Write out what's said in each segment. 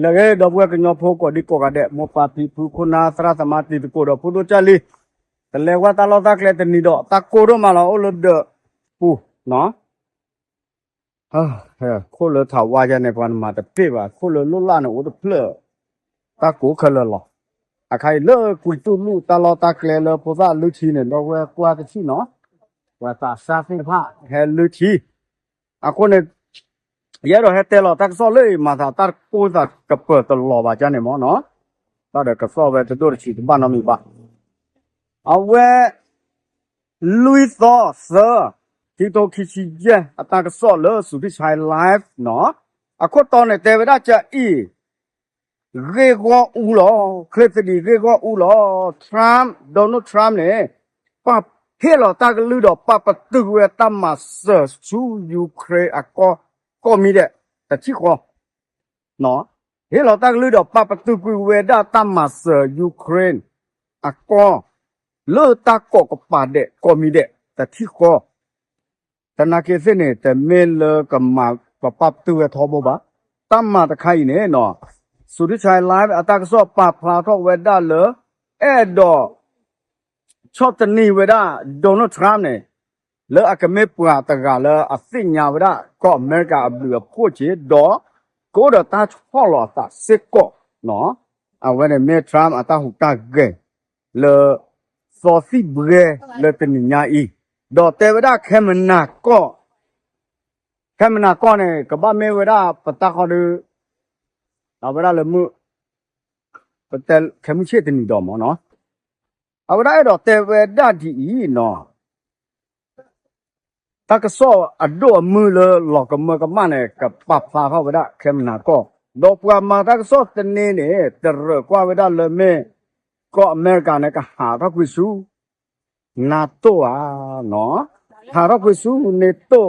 လၢအဂ့ၤ ဒီပုၢ်ဝဲၢ်ကညီဖိကိးဒံကိးဂၤဒဲး မိၢ်ပၢ်ဖံဖု ခိၣ်နၢ်သရၣ်သမါတံၤသကိးဒီးဖိဒိၣ်ကၢ်လံၤ, တလဲၤဝဲတၢ်လီၢ်တၢ်ကျဲတနံၤဒီး တၢ်ကိၢ်ဒိၣ်မးလီၤ အိၣ်လၢဒၢးပူၤ ခိၣ်လၢထးဝါယါန့ၣ် ပှၤနမၤတပ့ၢ်ဘၣ်, ခိၣ်လၢလိၣ်လၢ်န့ၣ် အိၣ်တဖျၢၣ်, တၢ်ကိၢ်ခဲလၢာ်လီၤ. အခါအံၤလၢကွံာ်တူၢ်လူၢ်တၢ်လီၢ်တၢ်ကျဲလၢဖိသၣ်လုၢ်ထံန့ၣ် ဒီပုၢ်ဝဲၢ်ကွၢ်တထံၣ်နီၤ, ပှၤသးစၢ်သ့ၣ်တဖၣ်ဟဲလုၢ်ထံ, အဃိန့ၣ် ယအဲၣ်ဒိးဟဲတဲလီၤတၢ်ကစီၣ်လၢအံၤ မၤသးတၢ်ကိၢ်သးကပၢၤတလီၤဘၣ်ကန့ၣ်မ့ၢ်နီၤ, တၢ်ဒီးကစီၣ်ဝဲတဒိၣ်တဆံးတဘၣ်နီတမံၤဘၣ်. အဝဲ လွံၢ်သီသၢ ခံကထိခံဆံယဲၢ် အတၢ်ကစီၣ်လၢ Suthichai Live နီၤ, အခိၣ်တီန့ၣ် တဲဝဲဒၣ်ကအံၤ ဂ့ၢ်ဂီၢ်အူလီၤ, ချ့သဒံးဂ့ၢ်ဂီၢ်အူလီၤ, Trump, Donald Trump န့ၣ် ပာ်ဟ့ၣ်လီၤတၢ်ကလုၢ်ဒီးပာ်ပတုာ်ဝဲတၢ်မၤစၢၤဆူ Ukraine အကီၢ်ကိးမံၤဒဲး တထံၣ်ဃီ ဟ့ၣ်လီၤတၢ်ကလုၢ်ဒီးပာ်ပတုာ်ကွံာ်ဝဲဒၣ်တၢ်မၤစၢၤ Ukraine အကီၢ် လၢတၢ်ကိးကပၤဒဲးကိးမံၤဒဲး တထံၣ်ဃီ သနာ်က့သ့ၣ်န့ၣ် တမ့ၢ်လၢကမၤပပာ်ပတုာ်ဝဲထီဘိဘၣ်. တၢ်မၤတခါအံၤန့ၣ်နီၤ, Suthichai Live အတၢ်ကစီၣ်ပာ်ဖျါထီၣ်ဝဲဒၣ်လၢ အဲၣ်ဒိး ဆီၣ်သနံးဝဲဒၣ် Donald Trump န့ၣ် လၢအကမ့ၢ်ပှၤတဂၤလၢအသ့ၣ်ညါဝဲဒၣ် ကီၢ်အမဲရကၤအဘျုးအဖှိၣ်က့ၤ ဒီး ကအိၣ်ဒီးတၢ်ဆီၣ်လီၤအသးစ့ၢ်ကီးနီၤ. အဝဲန့ၣ်မ့ၢ် Trump အတၢ်ဟူးတၢ်ဂဲၤ လၢ သီသံၣ်ဘှဲလၢတနံၤညါအံၤ, ဒီးတဲဝဲဒၣ် Kamenskoi, Kamenskoi န့ၣ် ကဘၣ်မ့ၢ်ဝဲဒၣ်ပတၢ်ဃီဒီး အဝဲဒၣ်လၢမုၢ် ပတဲခဲမုၢ်ဆ့ၣ်တနံၤဒီးမ့ၢ်နီၤ, အဝဲဒၣ်အဲၣ်ဒိးတဲဝဲဒၣ်ဒ်အံၤနီၤ, တၢ်ကစီၣ်အဒိၣ်အမုၢ်လၢလီၤကမၢကမၣ်န့ၣ် ကပာ်ဖျါထီၣ်ဝဲဒၣ် Kamenskoi, ဒီးပှၤမၤတၢ်ကစီၣ်သန့န့ၣ် တရၢၢ်ကွၢ်ဝဲဒၣ်လၢမ့ၢ် ကီၢ်အမဲရကၤန့ၣ် ကဟးထီၣ်ကွံာ်ဆူ NATO ဧါနီၤ, ဟးထီၣ်ကွံာ်ဆူ NATO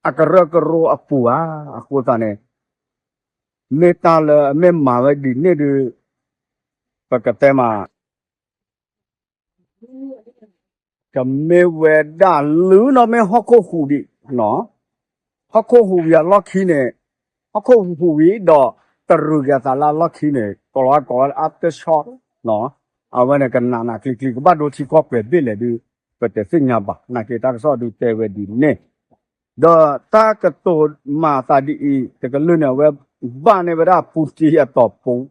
အကရၢကရိအပူၤဧါ, အဃိသတးန့ၣ် မ့ၢ်တၢ်လၢအမ့ၢ်မၤဝဲဒ်န့ၣ်ဒီး ပကတဲမး ကမ့ၢ်ဝဲဒၣ်လုၢ်နီၢ်မ့ၢ်ဟီၣ်ခိၣ်ဟူးဒံး, ဟီၣ်ခိၣ်ဟူးဝံၤအလီၢ်ခံန့ၣ်, ဟီၣ်ခိၣ်ဟူးဝံၤဒီး တရူးက့ၤအသးလၢအလီၢ်ခံန့ၣ် ကိးလီၤကိးဝဲလၢ aftershock, အဝဲန့ၣ်ကနးနးကျံၤကျံၤ ကဘၣ်ဒိထံကီၢ်ပှဲၤဘ့ၣ်လဲၣ်ဒုး ပတသ့ၣ်ညါဘၣ်. သနာ်က့တၢ်ကစီၣ်ဒုးတဲဝဲဒ်န့ၣ်, ဒီးတၢ်ကတိၤမၤအသးဒ်အံၤ တကလုာ်န့ၣ် အဝဲဘၣ်န့ၢ်ဝဲဒၣ် Putin အတီၢ်ပူၤ,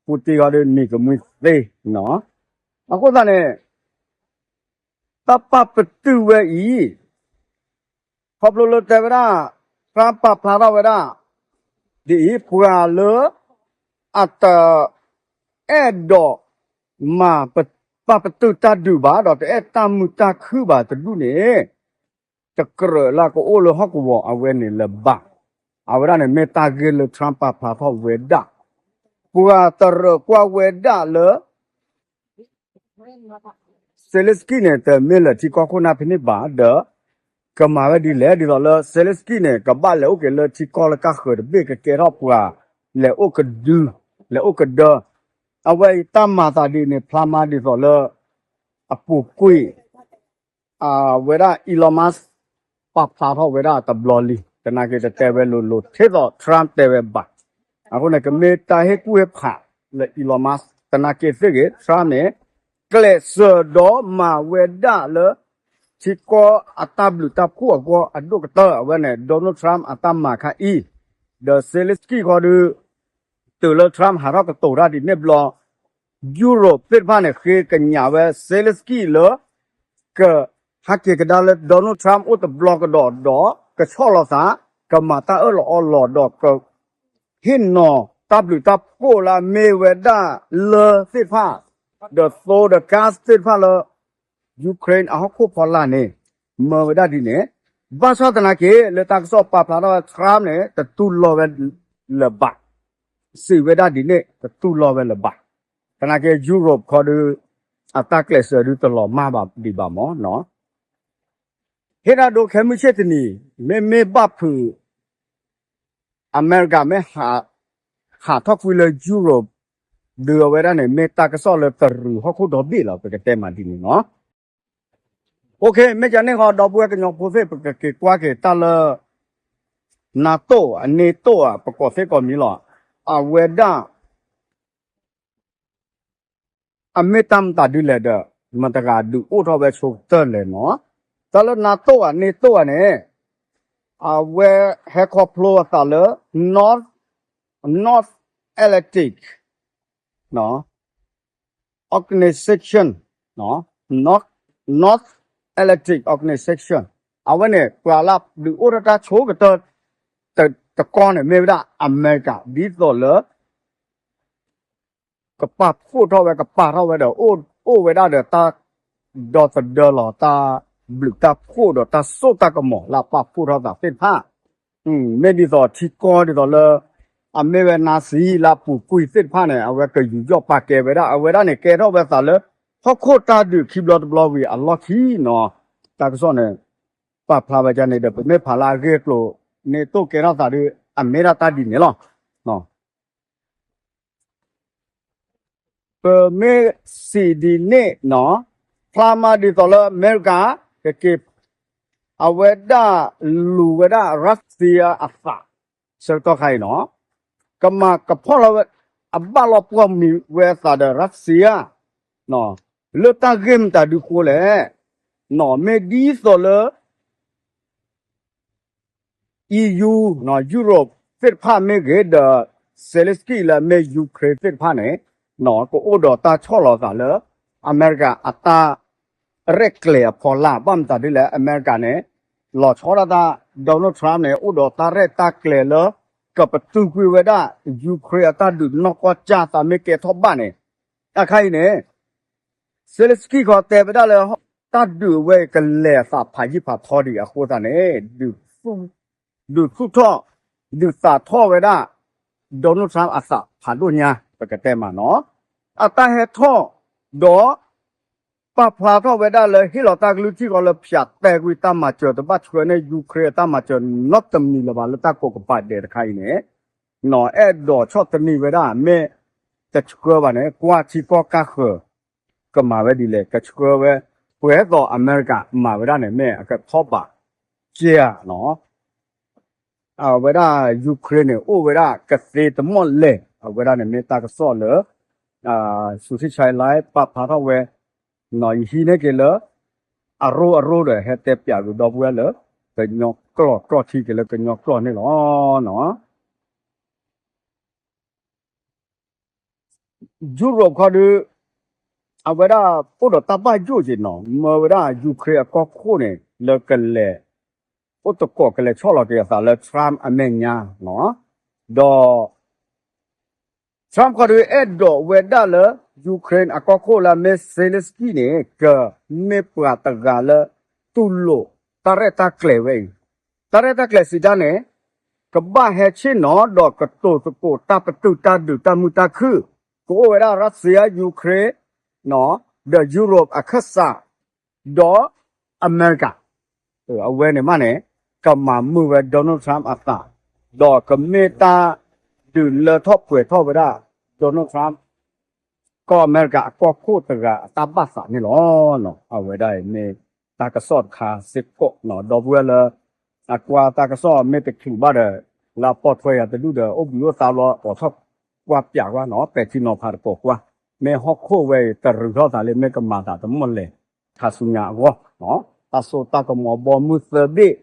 Putin ဃီဒီးနံၤကမှံသ့ အဃိသတးန့ၣ် တၢ်ပာ်ပတုာ်ဝဲအံၤ ခီဖျိလၢတဲဝဲဒၣ် Trump ပာ်ဖျါထီၣ်ဝဲဒၣ် ဒ်အံၤ ပှၤလၢ အတအဲၣ်ဒိးမၤပာ်ပတုာ်တၢ်ဒုးဘၣ် ဒီးတအဲၣ်တၢ်မုာ်တၢ်ခုၣ်ဘၣ်တဒူၣ်န့ၣ် တကြၢးလၢကအိၣ်လၢဟီၣ်ကဝီၤအဝဲန့ၣ်လၢၤဘၣ်. အဝဲဒၣ်န့ၣ်မ့ၢ်တၢ်ဂ့ၢ်လၢ Trump ပာ်ဖျါထီၣ်ဝဲဒၣ်, ပှၤတရၢၢ်ကွၢ်ဝဲဒၣ်လၢ Zelensky န့ၣ် တမ့ၢ်လဲၤထံကီၢ်ခိၣ်နၢ်ဖဲန့ၣ်ဘၣ်ဒီး ကမၤဝဲဒ်လဲၣ် ဒ်သိးလၢ Zelensky န့ၣ် ကဘၣ်လဲၤအိၣ်က့ၤလၢထံကီၢ်လၢကါဃၢၤတဘ့ၣ် ကကဲထီၣ်ပှၤ လဲၤအိၣ်ကဒု လဲၤအိၣ်ကဒၢ, အဝဲအံၤတၢ်မၤသးဒ်န့ၣ် ဖျါမးဒ်သိးလၢ အပူၤကွံာ် အဝဲဒၣ် Elon Musk ပာ်ဖျါထီၣ်ဝဲဒၣ်တဘျီလံ, သနာ်က့တတဲဝဲလိၤလိၤ ထဲသိး Trump တဲဝဲဘၣ်. အဃိန့ၣ် ကမ့ၢ်တၢ်ဟ့ၣ်ကူၣ်ဟ့ၣ်ဖးလၢ Elon Musk သနာ်က့သ့ၣ်ဂ့ၤ Trump န့ၣ် ကျဲးစၢးဒီးမၤဝဲဒၣ်လၢ ထံကီၢ်အတၢ်ဘျုးတၢ်ဖှိၣ်အဂီၢ်အဒိၣ်ကတၢၢ် အဝဲန့ၣ် Donald Trump အတၢ်မၤခါအံၤ, ဒီး Zelensky ဃီဒီး တုၤလၢ Trump ဟးထီၣ်ကတိၤတၢ်ဒ်န့ၣ်ဘျီ Europe သ့ၣ်တဖၣ်န့ၣ် ဃ့ကညးဝဲ Zelensky လၢ ကဟးက့ၤကဒါလၢ Donald Trump အိၣ်တဘျီကဒီးဒီး ကဆီၣ်လီၤသး ကမၤတၢ်အၢၣ်လီၤအီလီၤဒီး ကဟ့ၣ်နီၤတၢ်ဘျုးတၢ်ဖှိၣ်လၢအမ့ၢ်ဝဲဒၣ်လၢသ့ၣ်တဖၣ် ဒီးသိဒီး gas သ့ၣ်တဖၣ်လၢ Ukraine အဟီၣ်ခိၣ်ဖီလာ်န့ၣ် မၢဝဲဒၣ်ဒ်န့ၣ်, ဘၣ်ဆၣ်သနာ်က့ လၢတၢ်ကစီၣ်ပာ်ဖျါထီၣ်ဝဲ Trump န့ၣ် တတူၢ်လိာ်ဝဲလၢၤဘၣ်, စံးဝဲဒၣ်ဒ်န့ၣ် တတူၢ်လိာ်ဝဲလၢၤဘၣ်. သနာ်က့ Europe ခီဒီး အတၢ်ကျဲးစၢးဒုးတလီၤမၢ်ဘၣ်ဒံးဘၣ်မ့ၢ်နီၤ. ဟ့ၣ်ဒၣ်ဒိခဲမုၢ်ဆ့ၣ်တနံၤ မ့မ့ၢ်ဘၣ်ဖုး အမဲရကၤမ့ၢ် ဟးထီၣ်ကွံာ်လၢ Europe ဒုးအဝဲဒၣ်န့ၣ် မ့ၢ်တၢ်ကစီၣ်လၢတရူးဟီၣ်ခိၣ်ဒီဘ့ၣ်လီၤ ပကတဲမးဒ်န့ၣ်နီၤ. မ့ၢ်ကန့ၣ်ဃီ ဒီပုၢ်ဝဲၢ်ကညီဖိသ့ၣ် ပကက့ၤကွၢ်က့ၤတၢ်လၢ NATO အ NATO ဧါ ပကိးသ့ကိးမံၤလီၤ. အဝဲဒၣ် အမ့ၢ်တၢ်မတၤဒ်လဲၣ်ဒီး မတၤတဂၤဒုးအိၣ်ထီၣ်ဝဲဆိကတၢၢ်လဲၣ်နီၤ. တၢ်လၢ NATO ဧါ NATO ဧါန့ၣ် အဝဲဟဲခီဖျိအသးလၢ North North Atlantic Organization, North Atlantic Organization အဝဲန့ၣ် ပှၤလၢဒုးအိၣ်ထီၣ်တၢ်ဆိကတၢၢ် တကီၢ်န့ၣ် မ့ၢ်ဝဲဒၣ်အမဲရကၤ ဒ်သိးလၢ ကပာ်ဖှိၣ်ထီၣ်ဝဲ ကပာ်ထီၣ်ဝဲဒီး အိၣ်ဝဲဒၣ်ဒီးတၢ် ဒီသဒၢလီၤ တၢ်ဘျုးတၢ်ဖှိၣ်ဒီးတၢ်စိတၢ်ကမီၤလၢအပာ်ဖှိၣ်ထီၣ်သးသ့ၣ်တဖၣ် မ့ၢ်ဒ်သိးထံကီၢ်ဒ်သိးလၢ အမ့ၢ်ဝဲ Nazi လၢအပူၤကွံာ်သ့ၣ်တဖၣ်န့ၣ် အဝဲကယူးယီၣ်ပာ်ကဲဝဲဒၣ် အဝဲဒၣ်န့ၣ် ကဲထီၣ်ဝဲသးလၢ ဟီၣ်ခိၣ်တၢ်ဒုးခံဘျီတဘျီဝံၤအလီၢ်ခံနီၤ. တၢ်ကစီၣ်န့ၣ် ပာ်ဖျါဝဲဒ်န့ၣ်ဒီး ပမ့ၢ်ဖးလၢအဂ့ၢ်အကျိၤ NATO ကဲထီၣ်သးဒီး အမ့ၢ်ဒၣ်တၢ်ဒ်န့ၣ်လီၤ. ပမ့ၢ်စံးဒ်န့ၣ်နီၤ ဖျါမးဒ်သိးလၢအမဲရကၤ ကက့ၤ အဝဲဒၣ်လူၤဝဲဒၣ် Russia အသး ဆၢကတီၢ်ခါအံၤနီၤ ကမၤကဖီၣ်လီၤဝဲ အဘၣ်လီၤပှီၢ်မံၤဝဲအသးဒီး Russia လၢတၢ်ဂ့ၢ်မတၤဒုးဃိလဲၣ် မ့ၢ်ဒ်သိးလၢ EU, Europe သ့ၣ်တဖၣ်မ့ၢ်ဂ့ၤဒီး Zelensky လၢအမ့ၢ် Ukraine သ့ၣ်တဖၣ်န့ၣ် ကအိၣ်ဒီးတၢ်ဆီၣ်လီၤသးလၢ အမဲရကၤအတၢ်ရဲၣ်ကျဲၤအဖီလာ် ဘၣ်မတၤဒ်လဲၣ် အမဲရကၤန့ၣ် လီၤဆီဒၣ်တၢ် Donald Trump န့ၣ် အိၣ်ဒီးတၢ်ရဲၣ်တၢ်ကျဲၤလၢ ကပတုာ်ကွံာ်ဝဲဒၣ် Ukraine အတၢ်ဒုးနီၢ်ကီၢ်ကၢ်သးမ့ၢ်ကဲထီၣ်ဘၣ်န့ၣ် အခါအံၤန့ၣ် Zelensky ခီတဲဝဲဒၣ်လၢ တၢ်ဒုးအဝဲအံၤကလဲၤအသးဖးယံာ်ဖးထီဒံးအဃိသတးန့ၣ် ဒုးသူၣ်ထီၣ် ဒုးသးထီၣ်ဝဲဒၣ် Donald Trump အသးဖးဒိၣ်ညါ ပကတဲမးနီၤ အတၢ်ဟဲထီၣ်ဒီး ပာ်ဖျါထီၣ်ဝဲဒၣ်လၢဟ့ၣ်လီၤတၢ်ကလုၢ်ထံၣ်ဃီလၢ ဖၠးတဲာ်ကွံာ်တၢ်မၤစၢၤတဘၣ်ဆှၢန့ၢ် Ukraine အတၢ်မၤစၢၤနီတမံၤလၢၤဘၣ်လၢတၢ်ကိးကပၤဒဲးတခါအံၤန့ၣ် အဲၣ်ဒိးဆီၣ်သနံးဝဲဒၣ် မ့ၢ်တဆှၢဘၣ်န့ၣ် ကွၢ်ထံကီၢ်ကၢ်ဃၢၤ ကမၤဝဲဒ်လဲၣ် ကဆှၢဝဲ ပှဲၤသိးအမဲရကၤမၤဝဲဒၣ်န့ၣ် မ့ၢ်အကထီၣ်ဘးကဲဧါနီၤ အဝဲဒၣ် Ukraine န့ၣ် အိၣ်ဝဲဒၣ်ကသ့တမီၢ်လဲၣ် အဝဲဒၣ်န့ၣ်မ့ၢ်တၢ်ကစီၣ်လၢ စူၤထံဆဲးလဲ ပာ်ဖျါထီၣ်ဝဲ ယဟံးန့ၢ်က့ၤလၢ အရိအရိဒီး ဟဲတဲပၠးက့ၤဒီပုၢ်ဝဲၢ်လၢ ကညီကျိာ် တြီထံက့ၤလၢကညီကျိာ်န့ၣ်လီၤ. Europe ခီဒီး အဝဲဒၣ်အိၣ်ဒီးတၢ်ဘၣ်ယိၣ်က့ၤနီၤ မၢဝဲဒၣ် Ukraine အကီၢ်ခိၣ်န့ၣ် လၢကလဲၤ အိၣ်သကိးကလဲၤဆီၣ်လီၤက့ၤအသးလၢ Trump အမဲာ်ညါနီၤ ဒီး Trump ခီဒီး အဲၣ်ဒိးဝဲဒၣ်လၢ Ukraine အကီၢ်ခိၣ်လၢအမ့ၢ် Zelensky န့ၣ် ကမ့ၢ်ပှၤတဂၤလၢ တူၢ်လိာ်တၢ်ရဲၣ်တၢ်ကျဲၤဝဲအံၤ တၢ်ရဲၣ်တၢ်ကျဲၤစံးတၢ်န့ၣ် ကဘၣ်ဟဲဆ့ၣ်နီၤဒီးကတိၤသကိးတၢ်ပတုာ်တၢ်ဒုးတၢ်မုာ်တၢ်ခုၣ် ကအိၣ်ဝဲဒၣ် Russia, Ukraine ဒီး Europe အခၢၣ်စး ဒီးအမဲရကၤ အဝဲန့ၣ်မးန့ၣ် ကမၤမုာ်ဝဲ Donald Trump အသး ဒီးကမ့ၢ်တၢ်ဒုးလၢထီၣ်ပှဲၤထီၣ်ဝဲဒၣ် Donald Trump ကီၢ်အမဲရကၤအကီၢ်ခိၣ်တဂၤအတၢ်ဘၣ်သးန့ၣ်လီၤ. အဝဲဒၣ်အံၤမ့ၢ်တၢ်ကစီၣ်တခါစ့ၢ်ကီးနီၤ ဒီပုၢ်ဝဲၢ်လၢ အကွၢ်တၢ်ကစီၣ်မ့ၢ်တချုးဘၣ်ဒီး လၢအပိာ်ထွဲယၤတဒူၣ်ဒီး အိၣ်ဘှံးအိၣ်သါဘျီ အိးထီၣ်ကွၢ်ပၠးကွၢ်နီၤ ပဲာ်ထံနီၤဖးတကိးကွၢ် မ့ၢ်ဟီၣ်ခိၣ်ဝဲအံၤတရူးထီၣ်သးလၢမ့ၢ်ကမၤသးတမီၢ်လဲၣ် ခါဆူညါအဂီၢ် တၢ်စိတၢ်ကမီၤဘီမုၢ်သၢဘ့ၣ်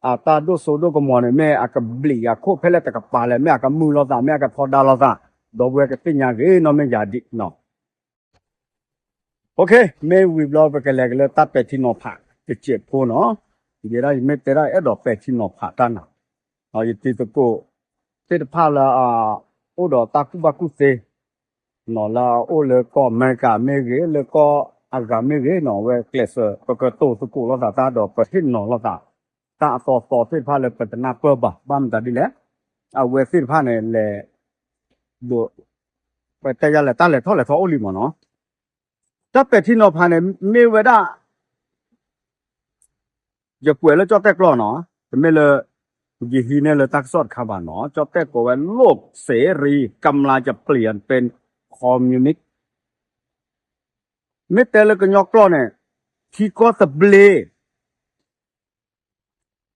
အတၢ်ဒိၣ်စိဒိၣ်ကမီၤန့ၣ် မ့ၢ်အကဘျံးအခိၣ်ဖဲလဲၣ်တကပၤလဲၣ် မ့ၢ်အကမုာ်လိာ်သး မ့ၢ်အကထီဒါလိာ်သး ဒီပုၢ်ဝဲၢ်ကသ့ၣ်ညါဂ့ၤနီၢ်မ့ၢ်ယၤဒံးနီၤ မ့ၢ်ဝံၤဘျီ ပကလဲၤက့ၤလၢတၢ်ပဲာ်ထံနီၤဖးတစဲးဖိနီၤ ယဲဒၣ်ယမ့ၢ်တဲဒၣ်အဲၣ်ဒိးပဲာ်ထံနီၤဖးတၢ်နီၤ ယတံၤသကိးသ့ၣ်တဖၣ်လၢ အိၣ်ဒီးတၢ်ကူၣ်ဘၣ်ကူၣ်သ့ လၢအအိၣ်လၢကီၢ်အမဲရကၤမ့ၢ်ဂ့ၤ လၢကီၢ်အဂၤမ့ၢ်ဂ့ၤနီၤ အဝဲကျဲးစၢး ပကတိၤသကိးလိာ်သးတၢ်ဒီးပဟ့ၣ်နီၤလိာ်သး တၢ်အသီသီသ့ၣ်တဖၣ်လၢပတနၢ်ပၢၢ်ဘၣ် ဘၣ်မတၤဒ်လဲၣ် အဝဲသ့ၣ်တဖၣ်န့ၣ်လဲၤ ဒိး ပတဲယၤလဲၣ် တၢ်လဲၤထီၣ်လဲၤထီအိၣ်လံမ့ၢ်နီၤ တၢ်ပဲာ်ထံနီၤဖးန့ၣ် မ့ၢ်ဝဲဒၣ် ယကွဲးလၢကၠီၣ်တဲၣ်ကျီၢ်နီၤ တမ့ၢ်လၢ ယဟံးန့ၢ်လၢတၢ်ကစီၣ်တခါဘၣ်နီၤ ကၠီၣ်တဲၣ်ကိးဝဲ โลกเสรีกำลังจะเปลี่ยนเป็นคอมมิวนิสต์ မ့ၢ်တဲလၢကညီကျိာ်န့ၣ် ထံကီၢ်သဘျ့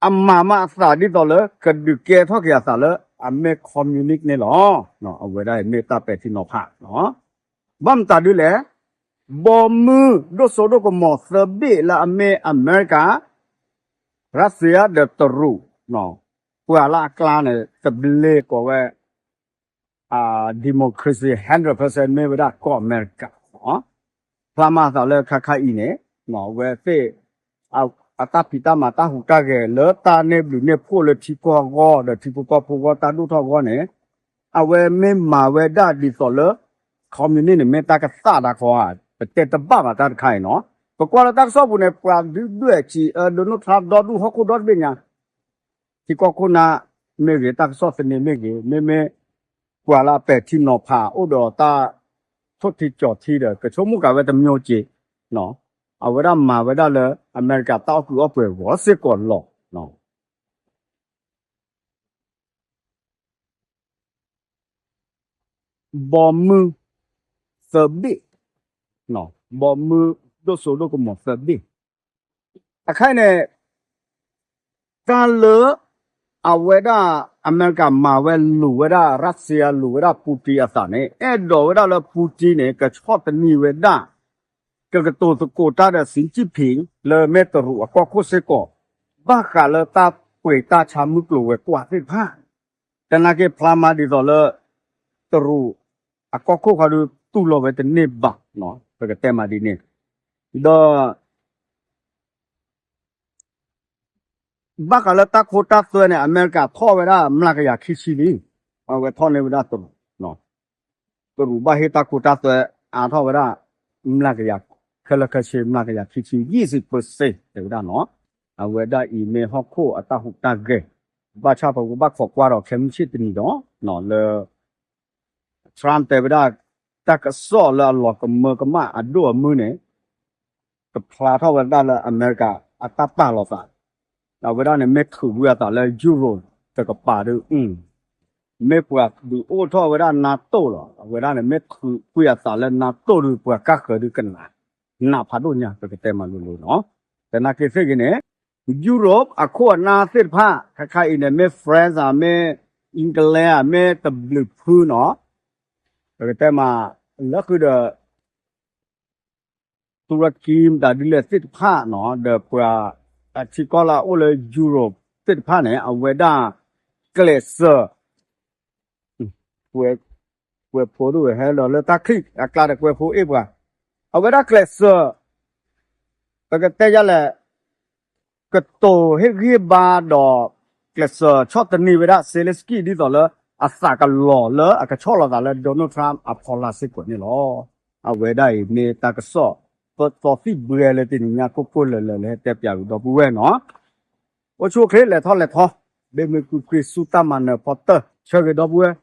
အမၤမးအသးဒ်သိးလၢ ကဒုးကဲထီၣ်က့ၤအသးလၢ အမ့ၢ် communist န့ၣ်လီၤ. အဝဲဒၣ်အံၤမ့ၢ်တၢ်ပဲာ်ထံနီၤဖး ဘၣ်မတၤဒုလဲၣ်, ဘီမုၢ်ဒိၣ်စိဒိၣ်ကမီၤသၢဘ့ၣ်လၢအမ့ၢ်အမဲရကၤ, ရၢစံယါဒီးတရူး, ပှၤလၢအကျါန့ၣ် တဘျ့ကီးဝဲ democracy hundred percent မ့ၢ်ဝဲဒၣ်ကီၢ်အမဲရကၤ, ဖျါမၤသးလၢခါခါအံၤန့ၣ်, အဝဲသ့ၣ် အတၢ်ဖံးတၢ်မၤတၢ်ဟူးတၢ်ဂဲၤလၢတၢ်န့ၢ်ဘျုးန့ၢ်ဖှိၣ်လၢထံကီၢ်အဂီၢ် ဒီးထံဖိကီၢ်ဖိအဂီၢ်တၢ်ဒိၣ်ထီၣ်အဂီၢ်န့ၣ်, အဝဲမ့ၢ်မၤဝဲဒၣ်ဒ်သိးလၢ communist န့ၣ် မ့ၢ်တၢ်ကသၣ်တခီဧါ, ပတဲတဘၣ်ဘၣ်တၢ်တခါအံၤနီၤ. ပကွၢ်လၢတၢ်ကစီၣ်ပူၤန့ၣ် ပှၤဒုၣ်ဒွဲၣ်စံးအၢ Donald Trump ဒီဒူၣ်ဟီၣ်ခိၣ်ဒီတဘ့ၣ်ညါ ထံကီၢ်ခိၣ်နၢ်မ့ၢ်ဂ့ၤ တၢ်ကစီၣ်သန့မ့ၢ်ဂ့ၤ မ့မ့ၢ်ပှၤလၢအပဲာ်ထံနီၤဖး အိၣ်ဒီးတၢ်ထိၣ်ထံကၠီၤထံဒီး ကဆိကမိၣ်ကးဝဲတမျိုးက့ၤ, အဝဲဒၣ်မၤဝဲဒၣ်လၢအမဲရကၤတၢ်အီၣ်ကုးအီၣ်ပှဲၤဂီၤစ့ၢ်ကီးလီၤ. ဘီမုၢ်သၢဘ့ၣ်, ဘီမုၢ်ဒိၣ်စိဒိၣ်ကမီၤသၢဘ့ၣ်, အခါအံၤန့ၣ် တၢ်လၢ အဝဲဒၣ်အမဲရကၤမၤဝဲလိၤဝဲဒၣ် ရၢစံယါလိၤဝဲဒၣ် Putin အသးန့ၣ် အဲၣ်ဒိးဝဲဒၣ်လၢ Putin န့ၣ် ကဆီၣ်သနံးဝဲဒၣ် ကကတိၤသကိးတၢ်ဒီး Xi Jinping လၢမ့ၢ်တရူးအကီၢ်ခိၣ်စ့ၢ်ကီး ဘၣ်ဃးလၢတၢ်ပှ့ၤတၢ်ဆါမုၢ်ကျိၤဝဲၤကွာ်သ့ၣ်တဖၣ်, သနာ်က့ဖျါမၤဒ်သိးလၢ တရူးအကီၢ်ခိၣ်ခီဒုး တူၢ်လိာ်ဝဲတန့ၢ်ဘၣ်, ပကတဲမးဒ်န့ၣ်, ဒီး ဘၣ်ဃးလၢတၢ်ခိတၢ်သွဲန့ၣ် အမဲရကၤထီၣ်ဝဲဒၣ်မျးကယၤခံဆံလံ, အဝဲထီၣ်န့ၢ်ဝဲဒၣ်တရူး, တရူးဘၣ်ဟ့ၣ်တၢ်ခိတၢ်သွဲ အါထီၣ်ဝဲဒၣ် မျးကယၤ ခဲလၢာ်ခဲဆ့ မျးကယၤခံဆံ ယံာ်စံးပၢစ့တဲဝဲဒၣ်နီၤ, အဝဲဒၣ်အံၤမ့ၢ်ဟီၣ်ခိၣ်အတၢ်ဟူးတၢ်ဂဲၤ, ဘၣ်ဆၣ်ပကဘၣ်ခိးကွၢ်ဒီးခဲမုၢ်ဆ့ၣ်တနံၤဒီး လၢ Trump တဲဝဲဒၣ် တၢ်ကစီၣ်လၢအလီၤကမၢကမၣ်အဒိၣ်အမုၢ်န့ၣ် ကဖျါထီၣ်ဝဲဒၣ်လၢအမဲရကၤအတၢ်ပာ်လီၤသး, အဝဲဒၣ်န့ၣ်မ့ၢ်ထုးကွံာ်အသးလၢ Europe တကပၤဒီး မ့ၢ်ပှၤဒုးအိၣ်ထီၣ်ဝဲဒၣ် NATO လီၤ. အဝဲဒၣ်န့ၣ် မ့ၢ်ထုးကွံာ်အသးလၢ NATO ဒီး ပှၤကါဃၢၤဒုးကနၣ် နးဖးဒိၣ်ညါ ပကတဲမးလိၤလိၤနီၤ. သနာ်က့သ့ၣ်ဂ့ၤန့ၣ် Europe အခိၣ်အနၢ်သ့ၣ်တဖၣ် ခဲခါအံၤန့ၣ် မ့ၢ် France ဧါ, မ့ၢ် England ဧါ, မ့ၢ်တဘျုးဖုနီၤ, ပကတဲမး လၢဃုာ်ဒီး တူရကံ မတၤဒ်လဲၣ်သ့ၣ်တဖၣ်နီၤ, ဒီးပှၤအထံကီၢ်လၢအအိၣ်လၢ Europe သ့ၣ်တဖၣ်န့ၣ် အဝဲဒၣ်ကျဲးစၢး ကွဲးဖိဒိၣ်ဝဲ ဟဲဒီးလၢတၢ်ချံၣ်အကျါဒီးကွဲးဖိအ့ၣ်ပှၤ, အဝဲဒၣ်ကျဲးစၢး ပကတဲယလဲၣ် ကတိၤဟ့ၣ်ဂံၢ်ဟ့ၣ်ဘါဒီး ကျဲးစၢးဆီၣ်သနံးဝဲဒၣ် Zelensky ဒ်သိးလၢ အသးကလီၤလၢအကဆီၣ်လီၤသးလၢ Donald Trump အဖီလာ်စ့ၢ်ကီးန့ၣ်လီၤ. အဝဲဒၣ်အံၤမ့ၢ်တၢ်ကစီၣ် ပသီသံၣ်ဘှဲလၢတနံၤညါ ကိၢ်ကိၢ်လၢၤလၢၤ လၢဟဲတဲပၠးဝံၤဒီပုၢ်ဝဲၢ်နီၤ, အိၣ်ဆူၣ်အိၣ်ချ့ လဲၤထီၣ်လဲၤထီ ဘၣ်မုာ်က့ၤက့ၤဆူတၢ်မၤနၢၤဖီတၢၢ် ဆၢဂ့ၤဒီပုၢ်ဝဲၢ်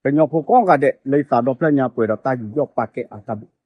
ကညီဖိကိးဂၤဒဲး လၢယသးဒီဖျၢၣ်ညါပှဲၤဒီးတၢ်ယူးယီၣ်ပာ်ကဲအါတၢ်ဘျုး